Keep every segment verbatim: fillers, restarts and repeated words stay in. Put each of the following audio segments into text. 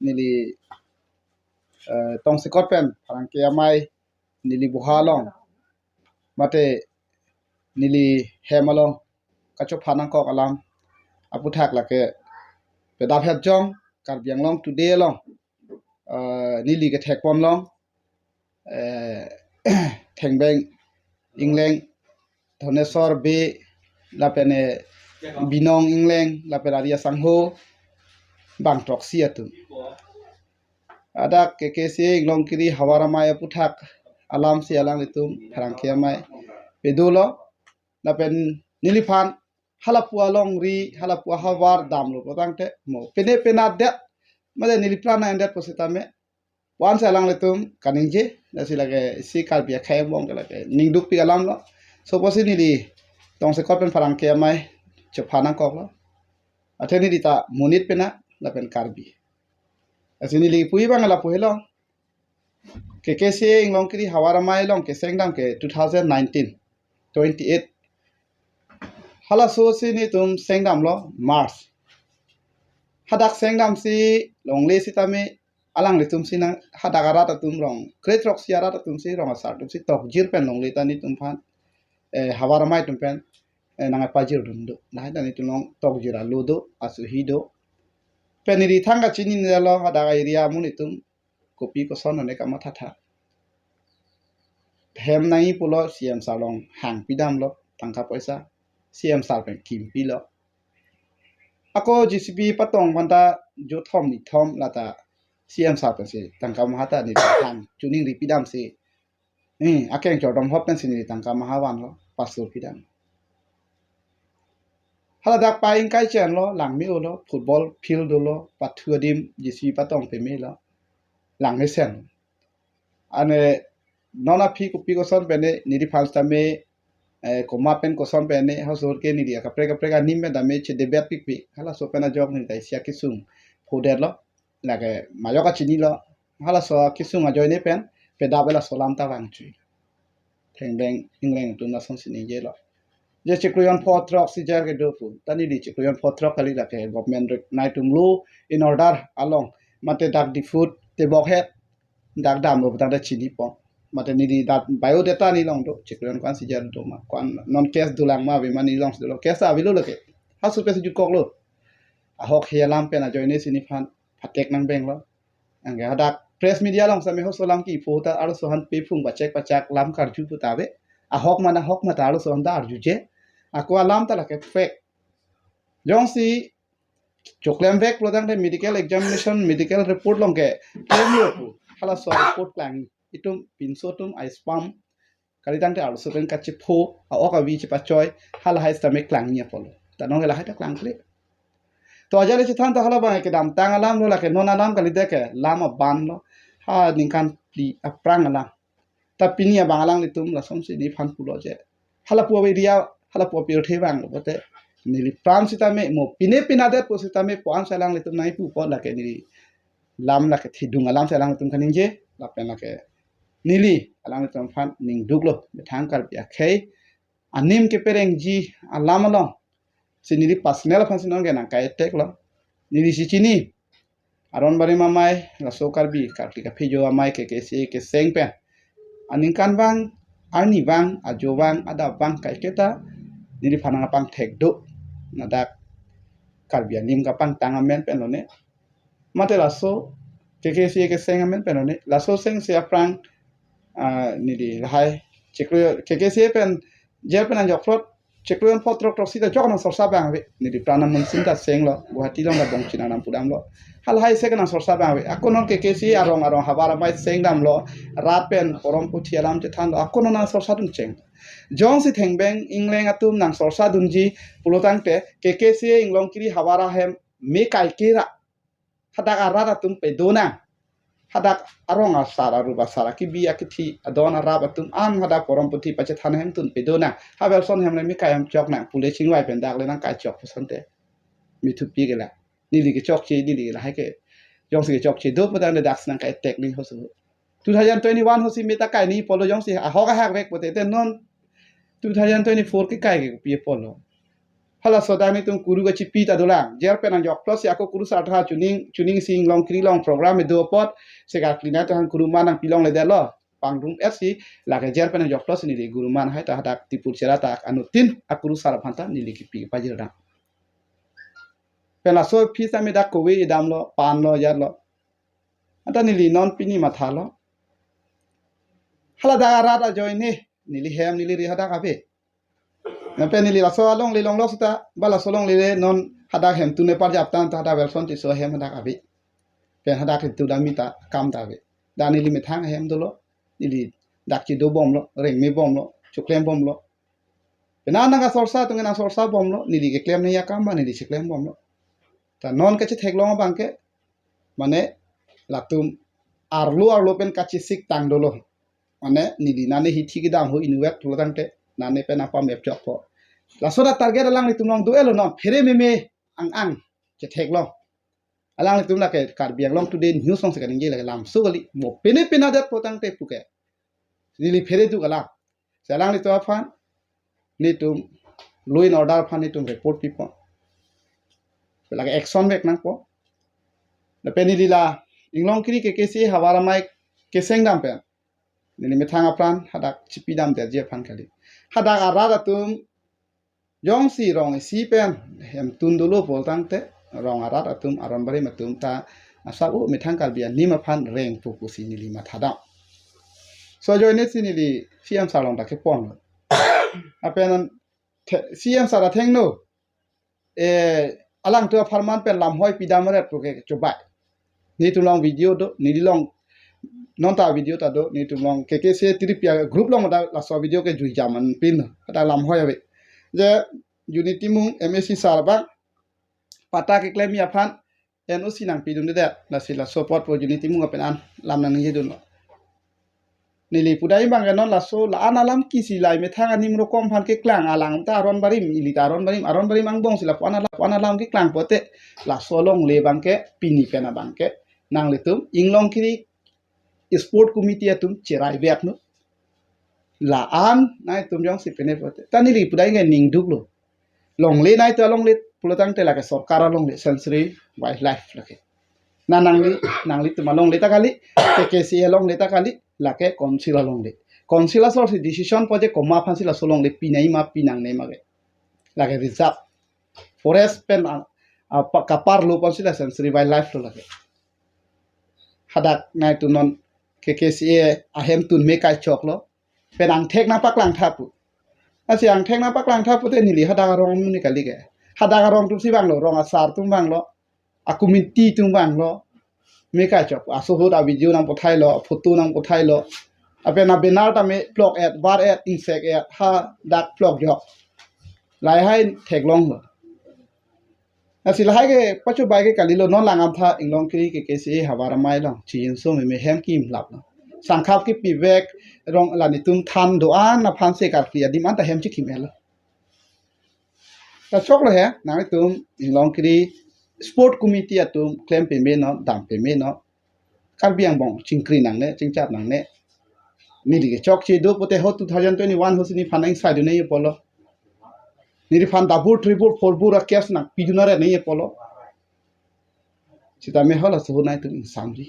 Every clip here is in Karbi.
neli, eh, tongsekot pen pherangke amei neli buha along mate neli hem along kachopha nangkok alam aputhak lake pedap het jong Karbi Anglong Today along, eh, neli kethek pon long, eh, Thengbeng Ingleng, Dhoneswar Bey, lapen, eh, Binong Ingleng, lapen ari asangho bang throksi atum. Hadak K K C A Inglongkiri Havar Amei aputhak alam si alanglitum pherangke amei pedolo, lapen neliphan halapu alongri, halapu ahavar damlo pulotangte mo pine pinadet, mate neli pran endet pusitame, wan si alanglitum kaningje, lasi lake isi Karbi akhei angbong ke lake ningdukpik alamlo. So pusi neli tongsekot pen pherangke amei chopha nangkoklo. Athe neli ta monit pena lapen Karbi. Lasi neli pu abang lapu helo. K K C A Inglongkiri Havar Amei along keseng dam ke two thousand nineteen, twenty-eight. Halaso si netum seng damlo March. Hadak seng dam si longle sitame alanglitum si nang hadak arat atum rong kre throksi arat atum si rong asar atum si tokjir pen longle ta netum aphan, eh, Havar Amei atum pen, eh, nangpajirdun do. Lahai ta netum along tokjir alo do, asuhi do. Pen neli thang kachinilo hadak area amonit atum kopi koson one kamathatha. Hem nangji pulo C M sir along hangpi damlo tangka poisa. C M sir pen kimpilo. Ako J C B patong aphan ta jothom nithom lata C M sir pensi tangka maha ta neli hang choningripi damsi, eh, akeng chordom hop pensi neli tangka maha vanlo, pass lo pi dam. Hala dak pa ingkai chenlo, langme-olo, football field dolo, pathu adim, J C B patong pemelo, langmesen. Ane non aphi kopi koson pen ne, neliphan sitame, eh, komat pen koson pen ne, halaso ahut ke neli akaprek kaprek anim pen tame chedebet pikpik, halaso pen ajok neli ta isi akesung phodetlo, lake majok kachinilo, halaso akesung ajoine pen pedap laso alam ta vangchui. Thengbeng Ingleng atum lasonsi ningjelo. Je chiklo jon pho throksi jar kedo pu. Ta neli chiklo jon pho throk kali, lake government rek nai atum law and order along mate dak Diphu tebok het dak damlo putangte chinipon. Mate neli dak biodata neli along do, chiklo jon ko-ansi jar do ma, ko-an non case dolang ma ave ma neli alongsi dolo, case avelo lake. Halaso pensi jutkoklo. Ahok he alam pen ajoine si neliphan phatek nang benglo. Anke hadak press media along sitame halaso alam kipho ta arloso aphan pephung pachek pachak lam karju puta ave. Ahok mana ahok ma ta arloso aphan ta arjuje. Ako alam ta lake fake. Jongsi choklem vek pulotangte medical examination, medical report along ke klemlo pu. Halaso report klang. Itum pinso atum ai spam kalitangte arloso pen kachepho, a-ok avi chepachoi, halahai sitame klangji apotlo. Ta nonke lahai ta klangkle. To ajat le chethan ta hala abang kedamtang alamlo, lake non alam kalidet ke lam aban lo. Ha ningkan phli aphrang alam. Ta pini abang alanglitum lasonsi neliphan pulo je, halapu ave area, halapu apirthe vanglo pulote, neli pran sitame mo pine pinadet pusitame, ko-ansi alanglitum nangpupo, lake neli lam lake thidung alamsi alanglitum kaningje, lapen lake neli alanglitum aphan ningduklo, methang Karbi akhei anim keperengji alam along si neli personal aphansi nonke nangkai-eteklo. Nelisi chini, aron barim amei, laso Karbi karkli kaphejo amei K K C A keseng pen aningkan vang, arni vang, ajo vang, adap vang kaiketa neliphan nangpangthek do. Ladak Karbi anim kapangtang amen pen lone. Mate laso K K C A keseng amen pen lone. Laso sengsi aphrang, ah, neli lahai chiklo K K C A pen, jar pen anjok plot chiklo jon pho throk throksi ta jok nangsorsa abang ave. Neli pran amunsin ta senglo, Guwahati along ta bongchin anam pudamlo. Halahai si ke nangsorsa abang ave. Ako non K K C A arong arong havar amei seng damlo, rat pen porom puthi alam chethanlo, ako non nangsorsadun cheng. Jongsi Thengbeng Ingleng atum nangsorsadunji pulotangte, K K C A Inglongkiri havar ahem me kaikera, hadak arat atum pedonang. Hadak arong asar, arup asar, akibi akithi adon arap atum an hadak porom puthi pachethan ahemtun pedonang. Havelson hem le me kai hem choknang, pule chingvai pen dak le nangkaichok pu asonte, me thupi ke la. Neli kechokche, neli ke lahai ke. Jongsi kechokche do putangte daksi nangkai-etek neli halaso. Two thousand twenty-one ahutsi me ta kaini pulo, jongsi ahok ahak vek pulote, te non two thousand twenty-four ke kai ke pi pulo. Halaso dak netum kuru kachipi ta dolang. Jer pen nangjoklo si ako kurusar tha chuning, chuning si Inglongkiri along program kedo apot, se karkli nangtum kuru man nangpilongledetlo. Pangrum et si, lake jer pen nangjoklo si neli kuru man hai ta hadak Tipul Chera ta anuttin akurusar aphan ta neli kipi pajir dam. Pen laso aphi sitame dak kove damlo, panlo, jarlo. Anta neli non pini mathalo. Hala dak arat ajoine, neli hem, neli ri hadak ave. Lapen neli laso alongle longlo seta, ba laso alongle non hadak hemtun eparjap tan ta hadak Wilson Tisso ahem hadak ave. Pen hadak hemtun dam mita kam ta ave. Dak neli methang ahem dolo, neli dak chedobomlo, rengmebomlo, choklembomlo. Pen nang kasorsa atum nang sorsa bomlo, neli keklem nangji akam ba neli cheklembomlo. Ta non kachetheklong abang ke, mane latum arlo arlo pen kachesik tang dolo. Mane neli nane hithi kedam ho inutvet pulo tangte, nane pen apam epchokpo. Laso ta target alanglitum along do-etlo non, phere meme ang ang chetheklong. Alanglitum lake Karbi Anglong Today News along si kaningje lake lamso kali. Mo pene pena det po tangte puke. Neli phere duk alam. Si alanglitum aphan, netum law and order aphan netum report pipo. Lake action vek nangpo. Lapen neli la Inglongkiri K K C A Havar Amei keseng dam pen, neli methang apran hadak chipi damdetji aphan kali. Hadak arat atum jongsi rong isi pen hemtun dolo pulo tangte, rong arat atum, aron barim atum ta asap u methang Karbi anim aphan rengpo pusi neli matha dam. So ajoine si neli C M sir along dak keponlo. Lapen the-, C M sir athengno, eh, alangtum apharman pen lamhoi pidam ret puke chobai. Netum along video do, neli along non ta video ta do, netum along K K C A Tripia group along ta laso video kejui jam an pin, ta lamhoi ave. Je Junitimung M A C sir abang patta keklemji aphan N O C nangpidundedet, lasi laso apot pu Junitimung apen an lam nangningjedunlo. Neli pudai abang ke non laso la-an alam kisi lai methang anim rokom aphan keklang alang ta aron barim, ili ta aron barim, aron barim angbong si lapu-an alam, lapu-an alam keklang pote, laso alongle abang ke pini pen abang ke nanglitum Inglongkiri Sport Committee atum cherai vek non. La-an nangtum jongsi pene pote, ta neli pudai ke ning duklo. Longle nangtum alongle pulo tangte lake sorkar alongle, sanctuary wildlife lake. Na nangli, nanglitum alongle ta kali, K K C A alongle ta kali, lake council alongle. Council asor si decision pote komat aphan si laso alongle pinangji ma pinangne ma ke. Lake reserve. Forest pen a, a, pa-, kapar lo aphan si la sanctuary wildlife lo lake. Hadak nangtum non K K C A ahemtun me kai choklo. Pen angthek nangpaklang tha pu. Lasi angthek nangpaklang tha pute neli hadak arong amonit kali ke. Hadak arong atum si vanglo, rong asar atum vanglo, a committee atum vanglo. Me kai chok, asohot a video nangpathailo, photo nangpathailo. Lapen a banner tame plok et, var et, ingsek et, hadak plok jok. Lahai theklonglo. Lasi lahai ke pachobai ke kalilo, non langdam tha Inglongkiri K K C A Havar Amei along chijinso meme hem kimlaplo. Sangkhap kipi vek rong la netum than do-an aphan se karkli adim anta hem chikim-etlo. Ta choklo he, nangtum Inglongkiri Sport Committee atum klem peme non, dam peme non. Karbi angbong chingkri nangne, chingchap nangne. Neli ke chokche do pote ho two thousand twenty-one ho si nephan nang sai dunji apotlo. Nephan double, triple, four bur a case nangpidun aret nangji apotlo. Sitame halaso ahut nangtum ingsamji.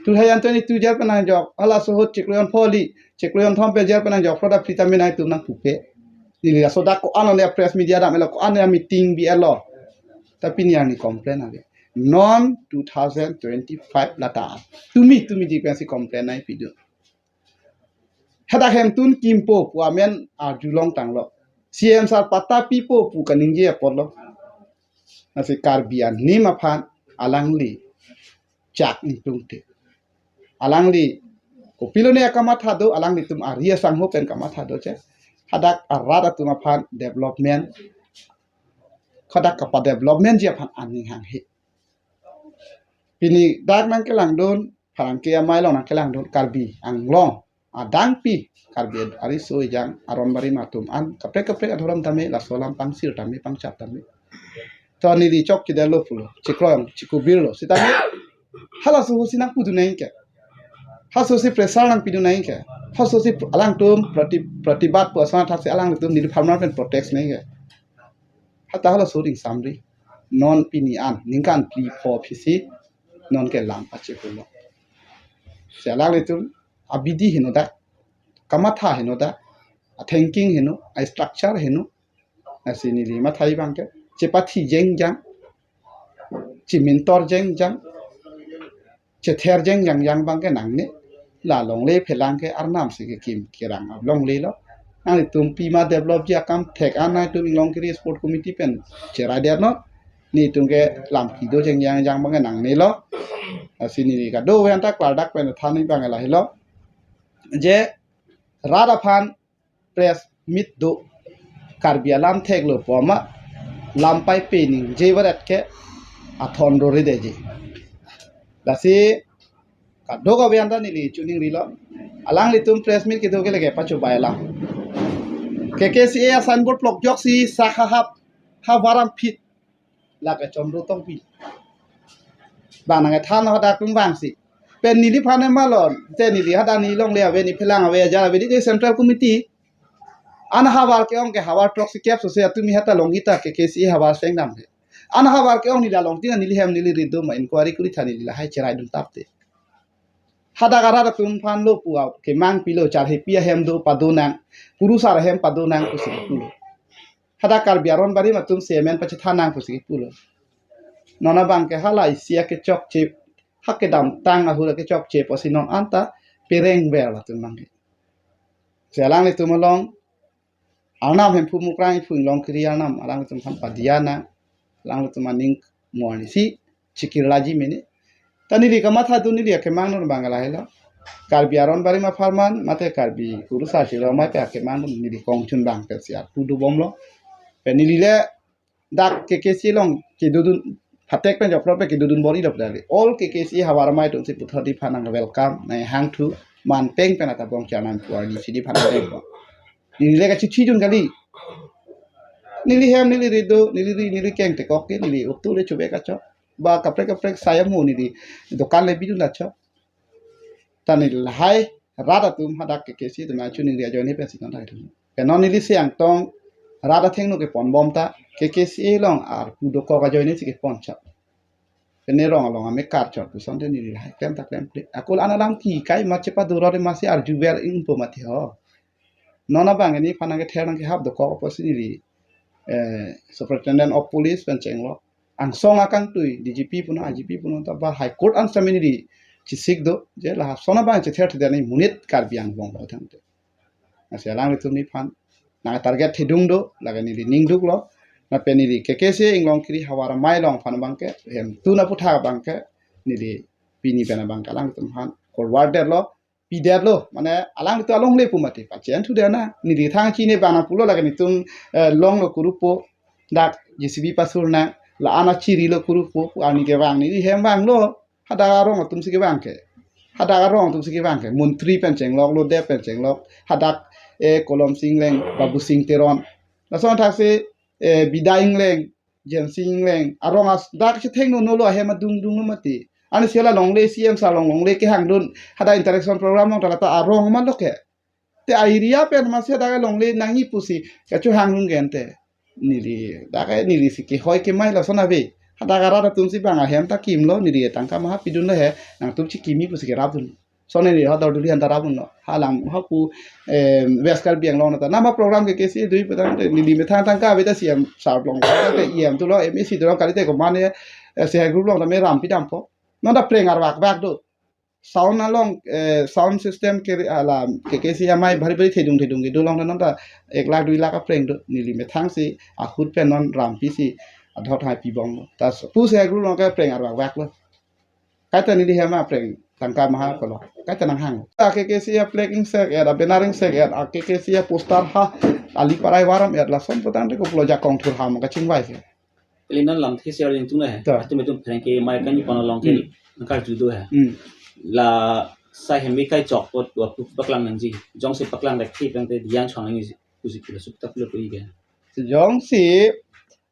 Two thousand twenty-two jer pen nangjok, halaso ahut chiklo jon phli, chiklo jon thom pen jer pen nangjok, product free tame nangtum nangpupe. Neli laso dak ko-an le press media damlo, ko-an le meeting bi-etlo. Ta pini arni complain ave. Non two thousand twenty-five lata. Tumi, tumi di pensi complain nangpidun. Hadak hemtun kimpo pu amen arjulong tanglo. C M sir patta pipo pu kaningje apotlo. Lasi Karbi anim aphan alangli chak ingtungte. Alangli kopilone akamatha do, alanglitum ari asangho pen kamatha do che. Hadak arat atum aphan development, hadak kapa developmentji aphan aning hanghe. Pini dak nangkelangdun, Pharangke Amei along nangkelangdun, Karbi Anglong adangpi, Karbi ariso ejang aron barim atum an kaprek kaprek adhorom tame, laso alam pangsir tame, pangchap tame. To neli chokchedetlo pulo, chikroyong, chikubirlo. Sitame halaso ahut si nangpudun nangji ke. Halaso ahut si pressure nangpidun nangji ke. Halaso ahut si alangtum prati-, pratibad pu ason athak si alangtum neli pharman pen protest nangji ke. Hata hala suring samri. Non pini an, ningkan phli pho phisi, non ke lam pachepulo. Si alanglitum, abidi heno dak, kamatha heno dak, a thinking heno, a structure heno, lasi neli mathai abang ke, chepathi jengjang, chemintor jengjang, chether jengjang abang ke nangne. La longle phelang ke Arnam si kekim kerang longle lo. Nanglitum pima develop ji akam thek an nangtum Inglongkiri Sport Committee pen cherai der non. Netum ke lam kedo jengjang abang ke nangne lo. Lasi neli kado wen ta klardak pen than abang ke lahelo. Je rat aphan press meet do, Karbi alam theklo pu ma lam paipe ningje varet ke athon rore deji. Lasi kadokave anta neli chuning rilo. Alanglitum press meet kedo ke lake pachobai alam. K K C A a signboard plok joksi sak hahap havar amphi lake Chandra Tokbi. Bang nang than hadak tum bang si. Pen neliphan malon. Te neli hadak ne longle ave, ne phelang ave, ajar ave, ne Central Committee. An havar ke-ong ke havar throksi kep so se atumi hata long hita K K C A havar sengdam ke. An havar ke-ong neli along tina neli hem neli ri do ma inquiry kuri tha neli lahai cherai dun tap te. Hadak arat atum aphan lo pu a kemang pilo, Charhepi ahem do pado nang, Kurusar ahem pado nang pusi pulo. Hadak Karbi aron barim atum C M N pachethan nang pusi pulo. Non abang ke hala isi akechokche, ha kedamtang ahut akechokche pusi non anta pereng ver latum abang ke. Si alanglitum along Arnam Hemphu Mukrang iphu Inglongkiri Arnam alanglitum aphan padiya nang, alanglitum aning mo arnisi chikirlaji mene. Ta neli kamatha dun neli akemang dun abang lahelo. Karbi aron barim apharman, mate Karbi Kurusar Sirong mai pe akemang dun neli kongchun abang pe siar pu dobomlo. Pen neli le dak K K C A along kedodun phatek pen jokro pe kedodun bor-i dok dali. All K K C A havar amei atum si puthot aphan nang welcome, nang hangthu, man peng pen ata bong charnam pu arnisi aphan nang welcome. Neli le kachichi dun kali. Neli hem, neli ri do, neli ri, neli keng tekok ke, neli uktu le chubek kachok. Ba kaprek kaprek saya mu neli dokan le bidun la chok. Ta neli lahai rat atum hadak K K C A atum achu neli ajoine pensi non thai thun. Ke non neli siang tong rat athengno kepon bom ta K K C A along arpu dokok ajoine si kepon chak. Ke ne rong along ame kar chot puson te neli lahai klem ta klem kle. Akul an alam ke kai ma chepaduror ma si arju ver ingpo mati ho. Non abang neliphan nang kether nang kehap dokok pusi neli, eh, Superintendent of Police pen chenglok, angsong akangtui D G P punon, I G P punon, ta ba High Court an sami neli chisik do, je lason abang chether thedani monit Karbi angbong lo tangte. Lasi alanglitum neliphan nang target thedung do, lake neli ning duklo, lapen neli K K C A Inglongkiri havar amei along aphan abang ke, hem tun aputhak abang ke, neli pini pen abang ke alanglitum aphan forward detlo, pidetlo, mane alanglitum alongle pu mati, pachen thu dena, neli thang chini bana pulo lake netum, eh, longlo kurupo, dak J C B pasur na, la-an achiri lo kurupo, pu arni kevang neli hem vanglo, hadak arong atum si kevang ke, hadak arong atum si kevang ke, montri pen chenglok, lodep pen chenglok, hadak, eh, Kolom Sing Engleng, Babu Sing Teron, lason thak si, eh, Bidya Engleng, Jensing Engleng, arong as dak chetheng no nolo ahem adung dung lo mati. Ani sela longle C M sir along longle kehang dun. Hadak interaction program along ta lata arong ma lo ke. Te a area pen ma si hadak longle nangji pusi kachohang dun ke ante. Neli, dak neli si kehoi kemai lason ave. Hadak arat atum si bang ahem ta kimlo neli tangka maha pidun lo he. Nangtum si kimi pusi kerap dun. Sone ni ha dor duli hanta rabun no. Halam ha pu, eh, West Karbi Anglong nata. Nama program K K C A dui petang te neli methang tangka ave ta C M sir along ta te E M tu lo, M A C tu lo, kali te ko mane, eh, C I group along ta me ram pidampo. Non ta preng arvak vak do. Sound along, eh, sound system ke ala K K C A amei bhari bhari thedung thedung kedo along ta non ta ek lakh dui lakh apreng do. Neli methang si ahut pen non ram pisi adhot hai pibom lo. Ta pu C I group along ke preng arvak vak lo. Kaita neli hem apreng tangka maha kolo. Kaita nanghang. A K K C A flag ingsek et, a banner ingsek et, a K K C A poster ha, ali parai varam et, lason petang te koplo jakong thur ham kachingvai ke. Ili non lamthe si arjin tung he. Ta. Atum atum pherangke mai kan pon along ke Hmm. nangkarju do he. Hmm. La sai hem kai chok pot dua pu paklang nangji. Jongsi paklang rek thi pang te diang chong nangji pusi pulo sup ta pulo pui ke. Jongsi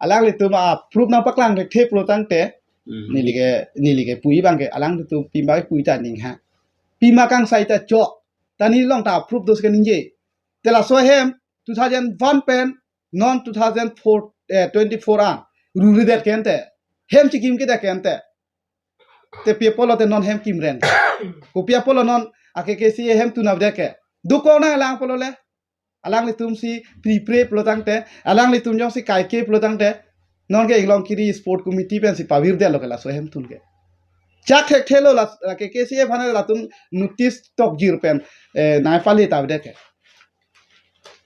alanglitum a proof nangpaklang thekthe pulo tangte, Hmm. neli ke, neli ke pui abang ke alanglitum pima ke pui ta ning ha. Pima kangsai ta chok. Ta neli along ta proof dos ke ningje. Te laso ahem two thousand one pen non two thousand four eh, twenty-four an ruridet kente, hem chikim kedet kente. Te pi apotlo te non hem kimren? Kopi apotlo non a K K C A hemtun avedet ke? Dokok nanglang apotlo le. Alanglitum si prepare pulo tangte, alanglitum jongsi kaike pulo tangte, non ke Inglongkiri Sport Committee pensi pavirdetlo ke laso hemtun ke. Chak thekthelo la, la K K C A aphan latum notice tokjir pen, eh, nai pali ta avedet ke.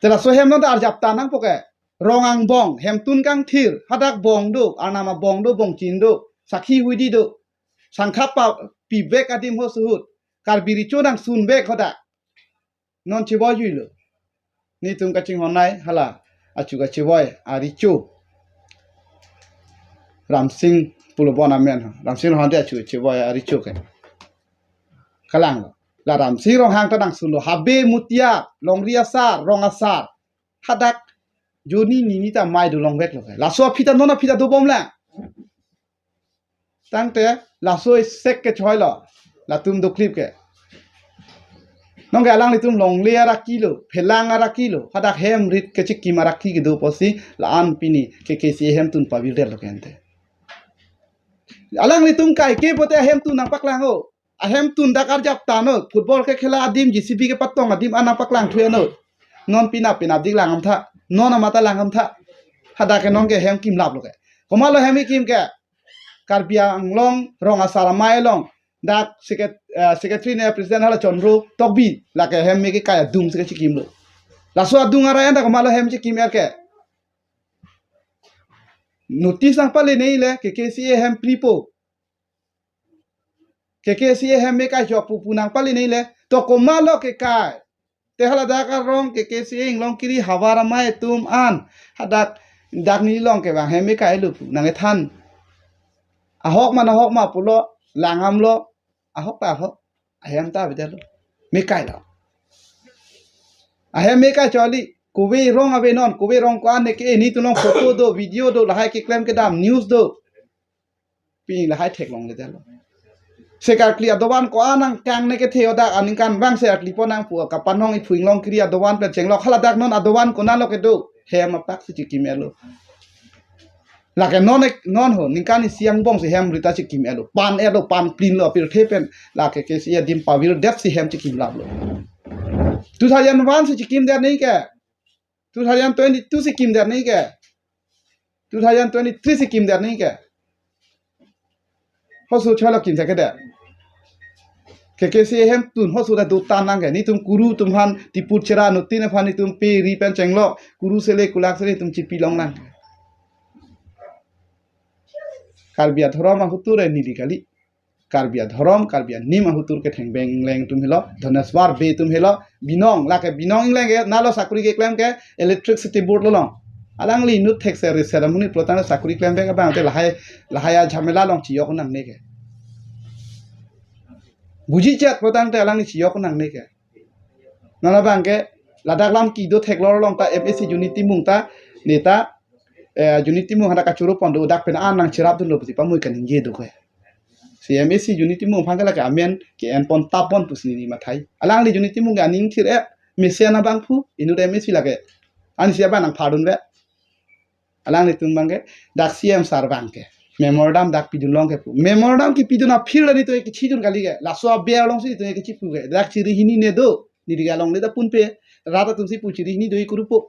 Te laso hem non ta arjap ta nangpo ke. Rong angbong, hemtun kangthir, hadak bong do, arnam abong do, bongchin do, sakhi huidi do, sangkhap pa pivek adim ho suhut, Karbi Recho nangsunvek hadak. Non chevoi juilo. Netum kachinghon nai, hala, achu kachevoi, a Recho. Ramsing pulo bon amen, Ramsing Ronghang te achu kachevoi, a Recho ke. Kalanglo. La Ramsing Ronghang ta nangsunlo, habe mutia, longri asar, rong asar. Hadak, joni nini ta mai do longveklo ke. Laso aphi ta non aphi ta dobomlang. Tangte, laso isek ke choilo. Latum doklip ke. Non ke alanglitum longle araki lo, phelang araki lo, hadak hem rit kechikim araki kedo apotsi, la-an pini K K C A hemtun pavirdetlo ke ante. Alanglitum kaike pulote ahemtun nangpaklang o. Ahemtun dak arjap tangnon, football kekhela adim, J C B kepatong adim an nangpaklang thunon. Non pina pina dik lang amtha, non amat ta lang amtha. Hadak ke non ke hem kimlaplo ke. Komatlo hem kekim ke? Karbi Anglong rong asar amei along. Dak secret-, eh, secretary ne president hala Chondro Tokbi, lake hem me kekai adung si kechikimlo. Laso adung arai anta komatlo hem chikim er ke? Notice nangpale nei le, K K C A hem pripo. K K C A hem me kai jok pu pu nangpale nei le. To komatlo kekai? Te hala dak arong K K C A Inglongkiri havar amei atum an, hadak dak neli along kevang hem me kailo pu nangkethan. Ahok ma nahok ma pulo, lang amlo, ahok ta ahok, ahem ta avedetlo. Me kailo. Ahem me kai choli, kove rong ave non, kove rong ko-an ne ke, netum along photo do, video do, lahai keklem kedam, news do. Pini lahai theklongledetlo. Se karkli adovan ko-an nangkang ne kethe hadak aningkan abang se karkli pon nangpu, kapanong iphu Inglongkiri adovan pen chenglok, hala dak non adovan konatlo kedo? Hem apak si chikim erlo. Lake non ek, non ho, ningkan isi angbong si hem rit ta chikim erlo. Pan erlo, pan plinlo, apirthe pen. Lake K C A adim pavirdet si hem chikimlaplo. Two thousand one si chikimdet nei ke. Two thousand twenty-two si kimdet nei ke. Two thousand twenty-three si kimdet nei ke. Hoso cholo kimse kedet. K K C A hemtun hoso ta do tan nang ke. Netum kuru atum aphan, tipur chera nutin aphan netum pe ri pen chenglok, kuru sele kulak sele netum chipi longnang. Karbi adhorom ahutur e neli kali. Karbi adhorom, Karbi anim ahutur ketheng beng leng atum helo, Dhaneswar Bey atum helo, binong, lake binong ingleng ke, nalo sakuri keklem ke, electricity board along. Alangli inut thekser reser amonit pulo tangte sakuri klem beng abang te lahai, lahai ajhamela along chiyok nangne ke. Buji chat pulo tangte alangli chiyok nangne ke. Non abang ke, ladak lam kedo theklor along ta M A C Unity Timung ta, neta, eh, Unity Timung hadak kachoro pon do, dak pen an nangcherapdunlo pusi pamui kaningje do ke. Si M A C Unity Timung aphan ke lake amen ke-en pon tap pon pusi neli mathai. Alangli Unity Timung ke aning thir e, mesen abangphu, inut M A C lake. Ansi abang nangphadunve. Alanglitum abang ke, dak C M sir abang ke. Memorandum dak pidun long ke pu. Memorandum kepidun aphi la netum kechidun kali ke. Laso aber alongsi netum kechipu ke. Dak chiri hini ne do. Neli ke alongle ta punpe. Rat atum si pu chiri hini do-i kurupo.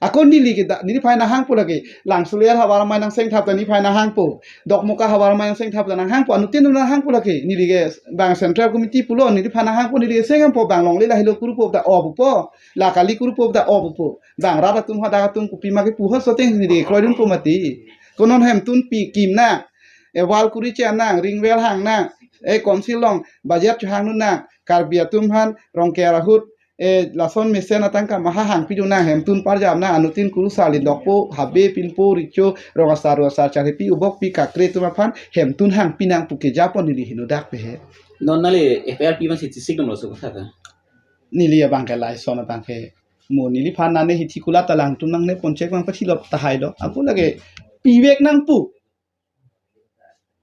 Ako neli ke dak, neliphan nahangpo lake. Langsuliar havar amei nangsengthap ta neliphan nahangpo. Dokmoka havar amei nangsengthap ta nanghangpo. Anuttin nahangpo lake. Neli ke bang Central Committee pulo, neliphan nahangpo, neli ke sengpo bang longle lahelo kurupo ta o pupo. La kali kurupo ta o pupo. Bang rat atum hadak atum kopima kepu hoso ateng neli kroidunpo mati. Ko non hemtun pi kim nang. E wall kuri che nang, ring well hang nang. E council along budget chohang nun nang. Karbi atum aphan Rongker ahut, e lason mesen atangka maha hangpidun nang, hemtun parjap nang, anuttin kurusar lindokpo, habe pinpo, recho, rong asar, rong asar charhepi, ubokpi, kakre atum aphan hemtun hangpi nang pu kejapon neli henodak pe he. Non nangli F I R pi man si chisik dam lo so kotha ta. Neli abang ke lason abang ke. Mo neliphan nane hithi kulat ta langtum nangne ponchek abang pathilop tahai do. Ako lake pivek nangpu.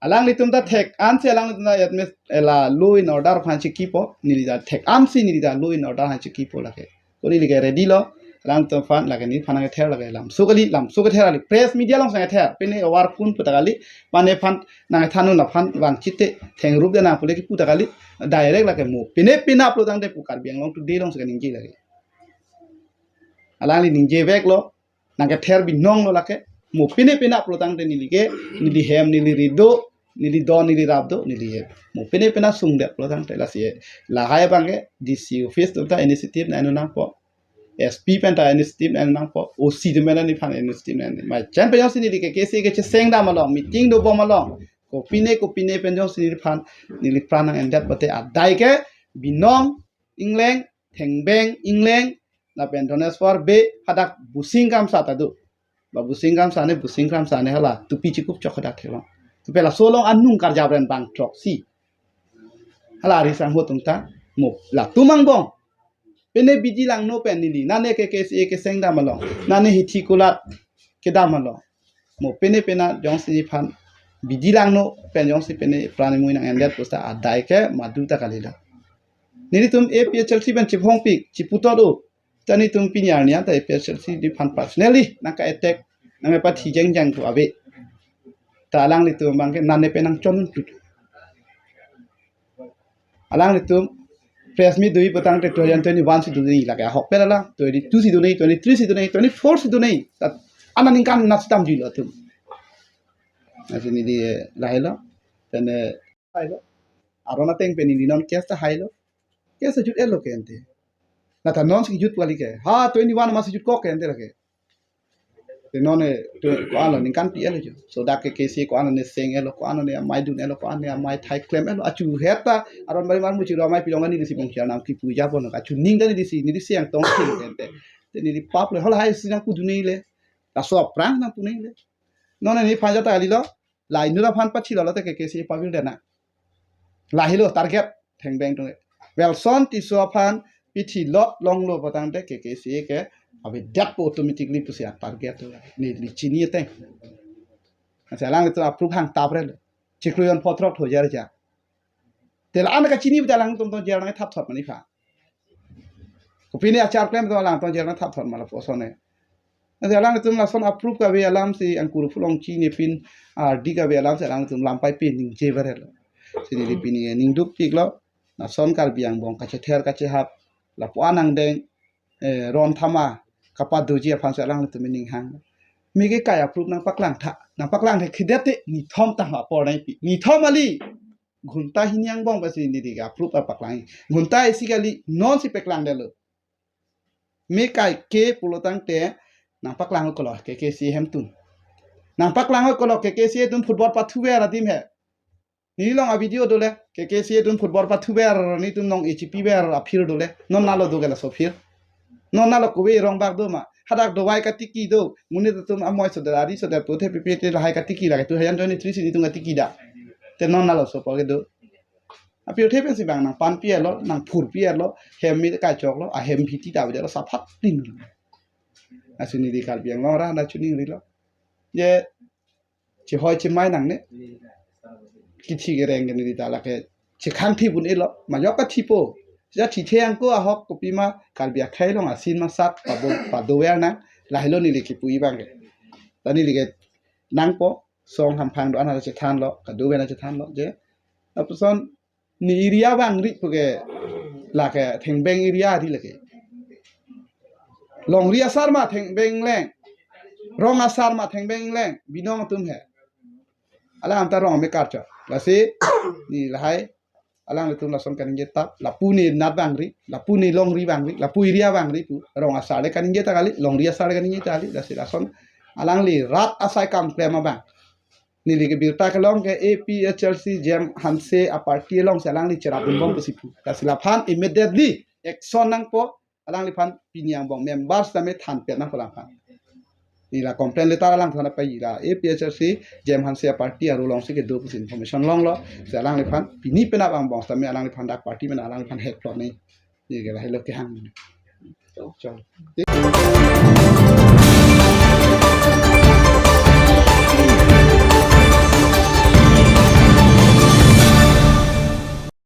Alanglitum ta thek ansi alanglitum ta yat mes ela law and order aphan chekipo, neli ta thek ansi neli ta law and order aphan chekipo lake. Ko neli ke ready lo, Alangtum aphan lake nephan nangkether lake lamso kali, lamso kether kali. Press media along si nangkether. Pine awar phun puta kali. Mane phan nangkethan un aphan vang chite thengrup de nang pule kipu ta kali. Direct lake mo pine penap lo tangte pu Karbi Anglong Today along si kaningje lake. Alangli ningjeveklo. Nangkether binong lo lake. Mo pine penap lo tangte neli ke, neli hem, neli ri do, neli don, neli rap do, neli hem. Mo pine penap sungdet lo tangte lasi. Lahai abang ke D C office atum ta initiative nangdun nangpo. S P pen ta initiative nangdun nangpo. O C atum pen ta nephan initiative nangdun. Mai chen pen jongsi neli ke K K C A kecheseng dam along, meeting dobom along, kopine kopine pen jongsi neliphan, neli pran nang-endet pute adai ke binong ingleng, thengbeng ingleng, lapen Dhaneswar Bey, hadak Busing Kramsa ta do. Ba Busing Kramsa ne, Busing Kramsa ne hala tupi chikup chok hadak theklong. Tupe laso along anung karjap ren bang throk si. Hala ari sangho atum ta mo latum angbong. Pine bidi langno pen neli, nane K K C A keseng dam along, nane hithi kulat kedam along. Mo pine penap jongsi nephan bidi langno pen jongsi pine pran imui nang-endet puta adai ke madu ta kalilo. Nelitum A P H L C pen chiphongpik, chiputot o. Ta netum pini arni an ta A P H L C nephan personally nangka-attack, nangkepathi jengjang pu ave. Ta alanglitum abang ke nane pen nangchon tut. Alanglitum press meet doji pu tangte two thousand twenty-one si do nangji lake, ahok pen alang twenty-two si do nangji, twenty-three si do nangji, twenty-four si do nangji. Ta ana ningkan nat sitame juilo atum. Lasi neli lahelo. Then, eh, lahelo. Aron ateng pen neli non case ta hailo. Case jut-etlo ke ante. Lata non si jut kali ke. Ha, twenty-one ma si jutkok ke ante lake. Te non e, tu, ko-anlo ningkan pi-etlo jo. So dak K K C ko-anlo ne seng-etlo, ko-anlo ne amei dun-etlo, ko-anlo ne amei thai klem-etlo. Achu het ta, aron bari mar muchilo amei pilong ani disi bong siar nam kipu japo no. Achu ning ta neli si, neli si angtong si lo ke ante. Te neli pap le, halahai si nangpu dun nangji le. Laso aphrang nangpu nangji le. Non nephan jata kalilo. Lahai inut aphan pachilo lote K K C A pavirdet nang. Lahelo target thengbeng atum. Welson Tisso aphan pithilot longlo pu tangte K K C A ke avedetpo automatically pusi a target atum. Neli chini ateng. Lasi alanglitum approve hang taprelo. Chiklo jon pho throk tho jer ja. Te la-an kachini pu ta alangtum tong jer nangthap thot ma nephan. Kopine achar klem atum alangtum jer nangthap thot ma lapuson e. Lasi alanglitum lason approve kave alam si angkur phulong chini pin ardi kave alam si alanglitum lampai pin ningje berelo. Si neli pini ningduk piklo. Lason Karbi angbong kachether kachehap lapu-an angdeng, eh, ron thama kapadoji aphan si alanglitum ning hang. Meke kai approve nangpaklang tha, nangpaklang the khidet te nithom tang apor nangpi. Nithom kali. Ghunta hini angbong basi neli ke approve apaklang. Ghunta isi kali non si paklangdetlo. Me kaike pulo tangte nangpaklang kolo K K C A hem atum. Nangpaklang kolo K K C A atum football pathuver adim he. Nelilong a video dole K K C A atum football pathuver netum nong-e chipiver a-field dole. Non nalo do ke laso field. Non nalo kove rongbak do ma. Hadak dovai katiki do. Monit atum amoi sodet ari sodet puthe pipi te lahai katiki lake two thousand twenty-three si netum katiki da. Te non nalo so pake do. A-field the pensi bang nangpanpi-etlo, nangphurpi-etlo, hem me kachoklo, ahem phiti ta avedetlo saphat pin. Lasi neli Karbi Anglong arat ta chuning rilo. Je chehoi chemai nangne. Kithi kereng ke neli ta lake chekhang thi pun-etlo. Majok kathipo. Ja thithe angko ahok kopima Karbi akhei along asin masak pabo padover nang. Lahelo neli kipu-i abang ke. Ta neli ke nangpo song hamphang do-an ta chethanlo, kadover ta chethanlo je. Lapuson ne area abang ri puke lake thengbeng area ri lake. Longri asar ma thengbeng ingleng. Rong asar ma thengbeng ingleng. Binong atum he. Alang anta rong me karcho. Lasi ne lahai alanglitum lason kaningje tap, lapu ne nat abang ri, lapu ne longri abang ri, lapu area abang ri pu, rong asar le kaningje ta kali, longri asar le kaningje ta kali, lasi lason alangli rat asai kam klem abang. Neli ke birta kelong ke A P H L C J M Hanse a-party along si alangli cherap dunbom pusi pu. Lasi laphan immediately action nangpo, alangliphan pini angbong members tame thanpet nangpo alangphan. Neli la complaint letter alangphan pai la A P H L C J M Hanse a-party arulong si kedo pusi information longlo. Si alangliphan pini penap angbong tame alangliphan dak party mena alangliphan hek plot ni. Neli ke lahelo kehang. Chok.